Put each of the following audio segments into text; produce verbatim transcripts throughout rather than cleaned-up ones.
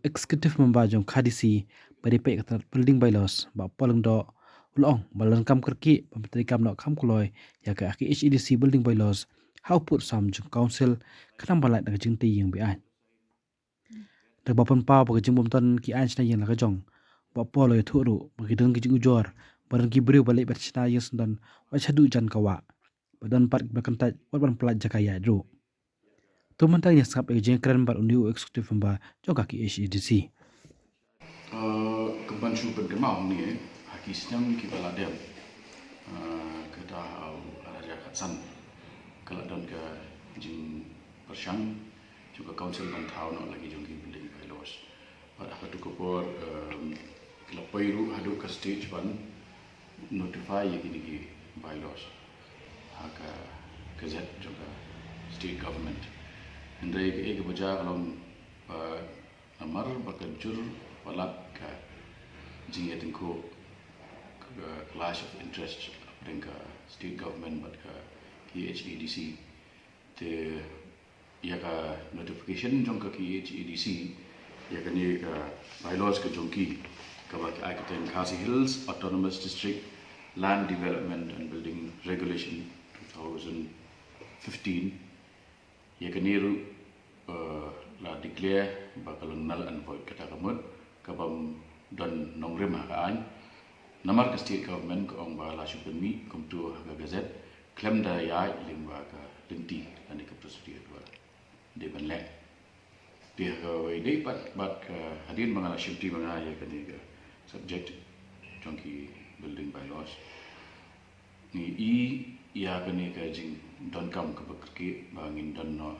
Executive Member jong K H A D C ba dei peit ka tnat Building Bylaws, Bah Paul Lyngdoh, u la ong ba la donkam kyrkieh ban pyntreikam noh kham kloi ïa ka K H A D C Building Bylaws ha u pud sam jong ka Council, khnang ban lait na ka jingtei ïing be-aiñ. Da kaba pynpaw ba ka jingbym don ki aiñ shna ïing la ka jong, Bah Paul u la ïathuh ruh ba ki don ki jingujor ba don ki briew ba leit ban shna ïing syndon wat shaduh jan ka wah, ba don pat kiba kyntait wat ban pyllait jaka ïaid ruh. To mynta ngin ïa sngap ïa ka jingkren bad une u Executive Member jong ka K H A D C. Uh, kumban shu pynkynmaw hangne, ha ki snem kiba la dep, uh, kata ha u ar hajar khatsan, ka la don ka jingpyrshang jong ka Council ban thaw noh la ki jong ki Building Bylaws. Bad ha katu ka por, um, ki la poi ruh haduh ka stage ban notify ïa kine ki bylaws ha ka gazette jong ka State Government. Hynrei kaei kaba jia ka long ba namar ba ka jur palat ka jingïatyngkhuh, ka clash of interest hapdeng ka State Government bad ka K H A D C, te ïa ka notification jong ka K H A D C ïa kane ka bylaws ka jong ki, kaba ki ai kyrteng Khasi Hills Autonomous District Land Development and Building Regulation two thousand fifteen, ïa kane ruh, uh, la declare ba ka long null and void, kata ka mut ka bym don nongrim ha ka aiñ. Namar ka State Government ka ong ba la shu pynmih kumta ha ka gazette khlem da ïaid lyngba ka lynti lane ka procedure kaba dei ban leh. Te ha kawei de pat, bad ka hadien ba nga la shimti ma nga ïa kane ka subject jong ki Building Bylaws, ngi i ïa kane ka jingdonkam kaba kyrkieh ba ngin don noh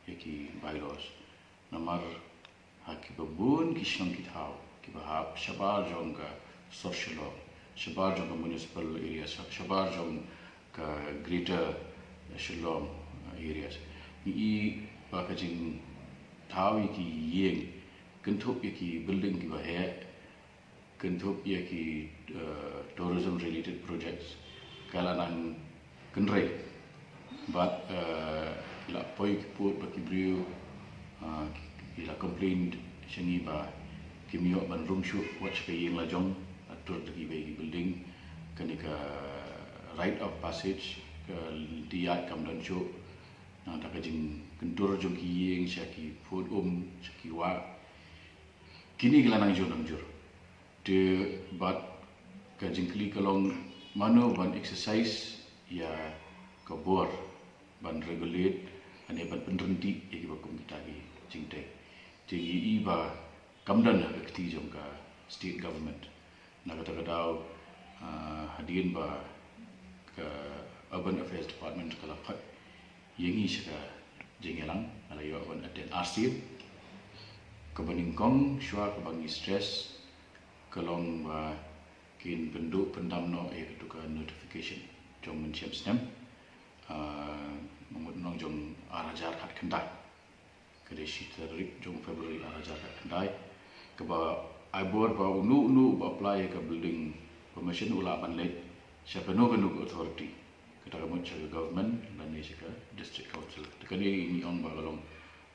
ïa ki bylaws. Namar ha kiba bun ki shnong ki thaw kiba hap shabar jong ka sor Shillong, shabar jong ka municipal area, sha-, shabar jong ka Greater Shillong, uh, areas, ngi i ba ka jingthaw ïa ki ïing, kynthup ïa ki building kiba heh, kynthup ïa ki, uh, tourism related projects, ka la nang kynrei. Bad, uh, la poi ki pud ba ki briew, uh, ki, ki la complain sha ngi ba kim ïoh ban rung shuh wat sha ka ïing la jong, la tur da kiwei ki building. Kane ka rite of passage, ka lynti ïaid kam don shuh. Nangta ka jingkyntur jong ki ïing sha ki pud um, sha ki wah, kine ki la nang jur nang jur. Te bad ka jingkylli ka long, mano ban exercise ïa ka bor ban regulate lane ban pynryntih ïa kiba kum kita ki jingtei. Te ngi i ba kam don ha ka kti jong ka State Government. Na kata ka daw, ah, hadien ba ka Urban Affairs Department ka la phah ïa ngi sha ka jingïalang, nga la ïoh ban attend arsien. Kaba nyngkong shuwa kaba ngi stress ka long ba kin pynduh pyndam noh ïa katu ka notification jong mynshem snem, ah, mut nong jong ar hajar khatkhyndai. Ka dei shi tarik jong February ar hajar khatkhyndai, kaba ai bor ba uno uno uba apply ïa ka building permission u lah ban leit sha kano kano ka authority, kata ka mut sha ka government lane sha ka district council. Te kane ngi ong ba ka long,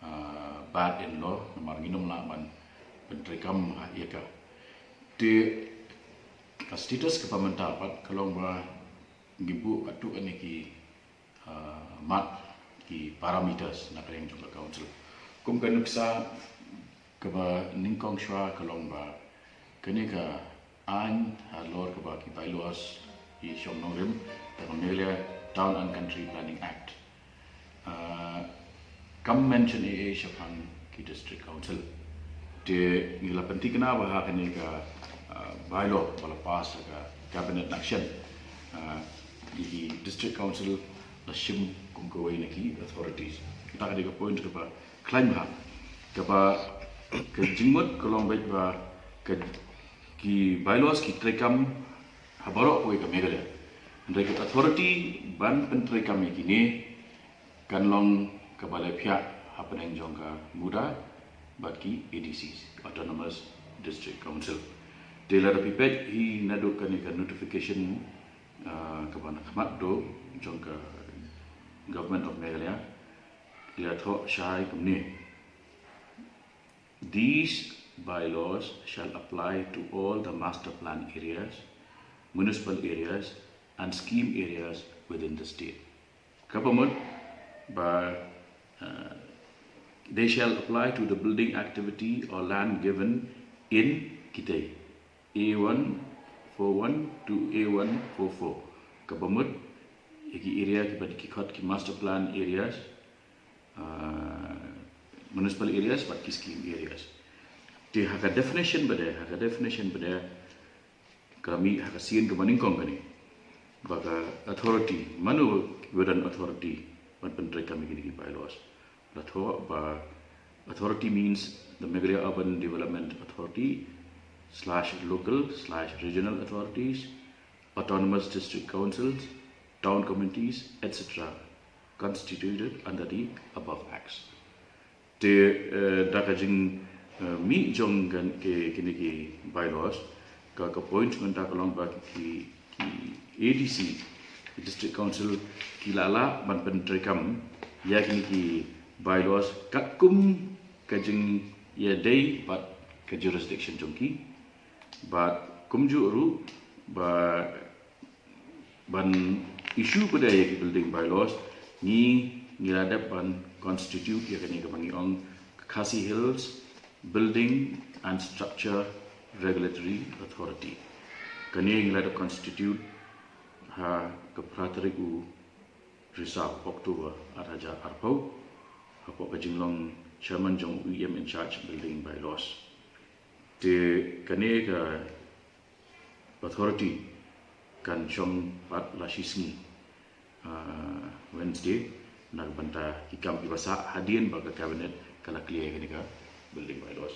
ah, bad in law, namar ngim lah ban pyntreikam ha ïa ka. Te ka status kaba mynta pat ka long ba ngi buh katto katne ki, ah, mat, ki parameters na ka liang jong ka council. Kum ka nuksa kaba nyngkong shuwa ka long ba kane ka aiñ halor kaba ki bylaws ki shong nongrim, da ka Meghalaya Town and Country Planning Act, ah, kam mention ei ei shaphang ki district council. Te ngi la pynthikna ba ha kane ka, ah, bylaw ba la pass ha ka cabinet na ka shen, ah, ki district council la shim kum kawei na ki authorities. Kata ka dei ka point kaba khlaiñ bha. Kaba ka jingmut ka long beit ba ka, ki bylaws ki treikam ha baroh kawei ka Meghalaya. Hynrei ka authority ban pyntreikam ïa kine kan long kaba la phiah hapdeng jong ka MUDA bad ki A D Cs, Autonomous District Council. Te lada phi peit hi naduh kane ka notification, ah, kaba na khmat duh jong ka Government of Meghalaya, la thoh shai kumne: These bylaws shall apply to all the master plan areas, municipal areas, and scheme areas within the state. Kaba mut ba, uh, they shall apply to the building activity or land given in kitei, A one four one to A one four four. Kaba mut ïa ki area kiba ki khot ki master plan areas, uh, municipal areas bad ki scheme areas. Te ha ka definition ba dei, ha ka definition ba dei, ka mih ha ka sien kaba nyngkong kane, ba ka authority, mano ba don authority ban pyntreikam ïa kine ki bylaws. La thoh ba authority means the Meghalaya Urban Development Authority slash local slash regional authorities, autonomous district councils, town communities, et cetera, constituted under the above acts. Te, eh, da ka jing, eh, mih jong ka, ki, kine ki bylaws, ka, ka point mynta ka long ba ki, ki A D C, ki District Council, ki la lah ban pyntreikam ïa kine ki bylaws katkum ka jingïadei bad ka jurisdiction jong ki. Bad kumjuh ruh ba ban issue pat ïa ki building bylaws, ngi, ngi la dep ban constitute ïa kane kaba ngi ong Khasi Hills Building and Structure Regulatory Authority. Kane ngi la dep constitute ha ka phra tarik u Risaw, October ar hajar arphew, hapoh ka jinglong chairman jong u E M in charge building bylaws. Te kane ka authority kan shong pat la shisngi, ah, Wednesday, na ka bynta ki kam kiba sah hadien ba ka cabinet ka la clear kane ka building bylaws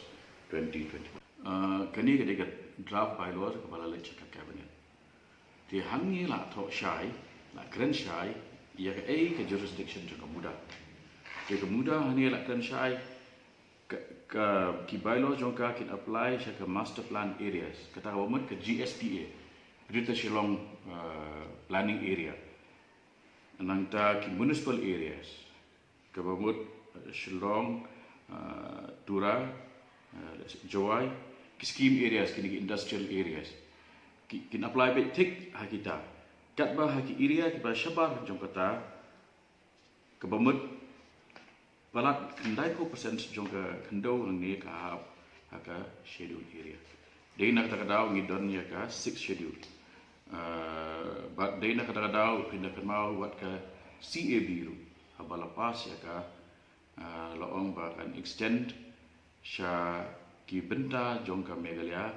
twenty twenty. Ah, kane ka dei ka draft bylaws kaba la leit sha ka cabinet. Te hangne la thoh shai, la kren shai ïa kaei ka jurisdiction jong ka MUDA. Te ka MUDA hangne la kren shai ka, ka, ki bylaws jong ka kin apply sha ka master plan areas, kata kaba mut ka G S P A, Greater Shillong, uh, Planning Area. Nangta ki municipal areas, kaba mut, uh, Shillong, uh, Tura, uh, Jowai, ki scheme areas, kine ki industrial areas. Ki, kin apply beit thik ha kita. Katba ha ki area kiba shabar jong kata, kaba mut palat khyndai phew percent jong ka khyndew hangne ka hap ha ka schedule area. Dei na kata ka daw ngi don ïa ka sixth schedule. Ah, bad dei na kata ka daw phin da kynmaw wat ka C A B ruh haba la pass ïa ka, ah, la ong ba kan extend sha ki bynta jong ka Meghalaya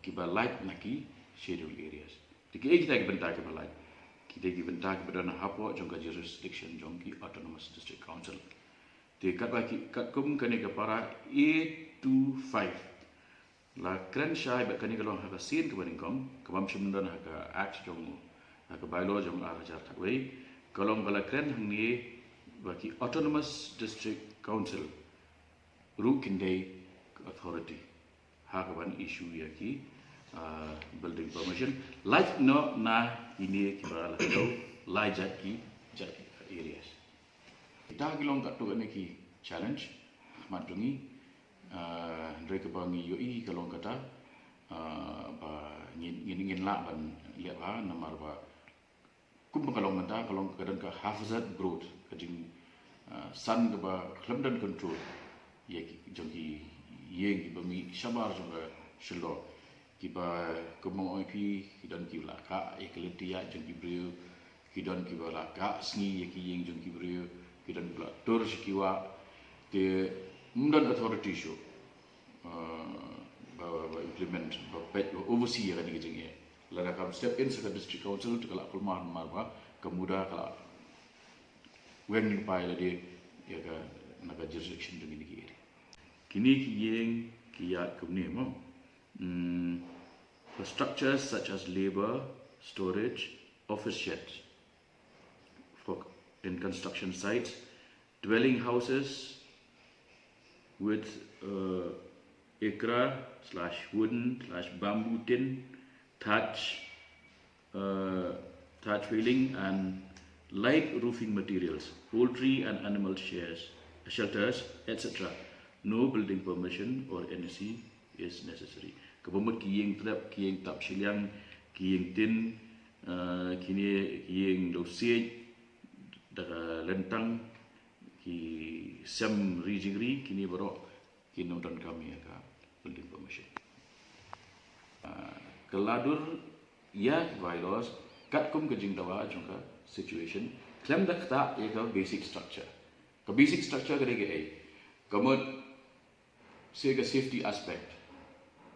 kiba lait na ki schedule areas. Te kiei kita ki bynta kiba lait? Kita ki bynta kiba don hapoh jong ka jurisdiction jong ki autonomous district council. Te katba ki, katkum kane ka para A two five, la kren shai ba kane ka long ha ka sien kaba nyngkong, ka bym shym don ha ka act jong, ha ka bylaw jong ar hajar khatwei, ka long ba la kren hangne ba ki autonomous district council ruh kin dei ka authority ha kaban issue ïa ki, ah, building permission. Lait noh na kine kiba la kdew, lai jait ki, jait ki areas. Kita ki long katto katne ki challenge ha khmat jong ngi, ah, hynrei kaba ngi ïohi ka long kata, ah, ba ngin, ngin, ngin lah ban leh bha namar ba kumba ka long mynta, ka long ka don ka haphazard growth, ka jing, ah, san kaba khlem don control ïa ki, jong ki ïing kiba mih shabar jong ka shlur. Kiba, kumba nga ong ïa phi, ki don kiba la kah ïa ka lynti ïaid jong ki briew, ki don kiba la kah sngi ïa ki ïing jong ki briew, ki don kiba la tur sha ki wah. Te ym don authority shuh, ah, ba, ba implement, ba peit, ba oversee ïa kane ka jingeh. Lada kam step in sa ka district council te ka la kulmar namar ba ka MUDA ka la weng lypa ïa lade ïa ka, na ka jurisdiction jong kine ki area. Kine ki ïing ki ïaid kumne mo. Hmm, for structures such as labour, storage, office sheds for, in construction sites, dwelling houses with, uh, ekra slash wooden slash bamboo tin, thatch, uh, thatch railing and light roofing materials, poultry and animal shares, shelters, et cetera. No building permission or N O C is necessary. Kaba mut ki ïing trep, ki ïing tap shiliang, ki ïing tin, uh, kine ki ïing dewsiej, da ka lyntang, ki sem ri jingri, kine baroh kin ym donkam ïa ka building permission. Uh, ka la dur ïa ki bylaws katkum ka jingdawa jong ka situation, khlem da ktah ïa ka basic structure. Ka basic structure ka dei kaei? Ka mut sa ka safety aspect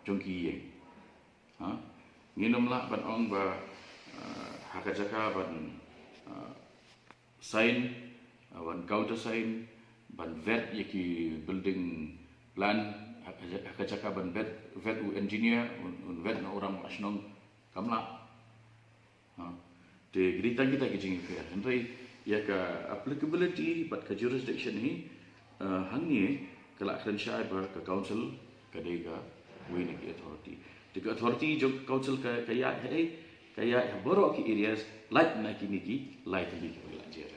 jong ki ïing. Ha? Ngin ym lah ban ong ba, uh, ha ka jaka ban, uh, sign, uh, ban counter sign, ban vet ïa ki building plan, ha ka ja-, ha ka jaka ban vet, vet u engineer, un, un vet na u rangbah shnong, kam lah. Ha. Te ki dei tang kita ki jingïapher. Hynrei ïa ka applicability bad ka jurisdiction hi, uh, hangne ka la kren shai ba ka council ka dei kawei na ki authority. Te ka authority jong ka council ka, ka ïaid ha ei, ka ïaid ha baroh ki areas, lait na kine ki lai tylli kiba la jia.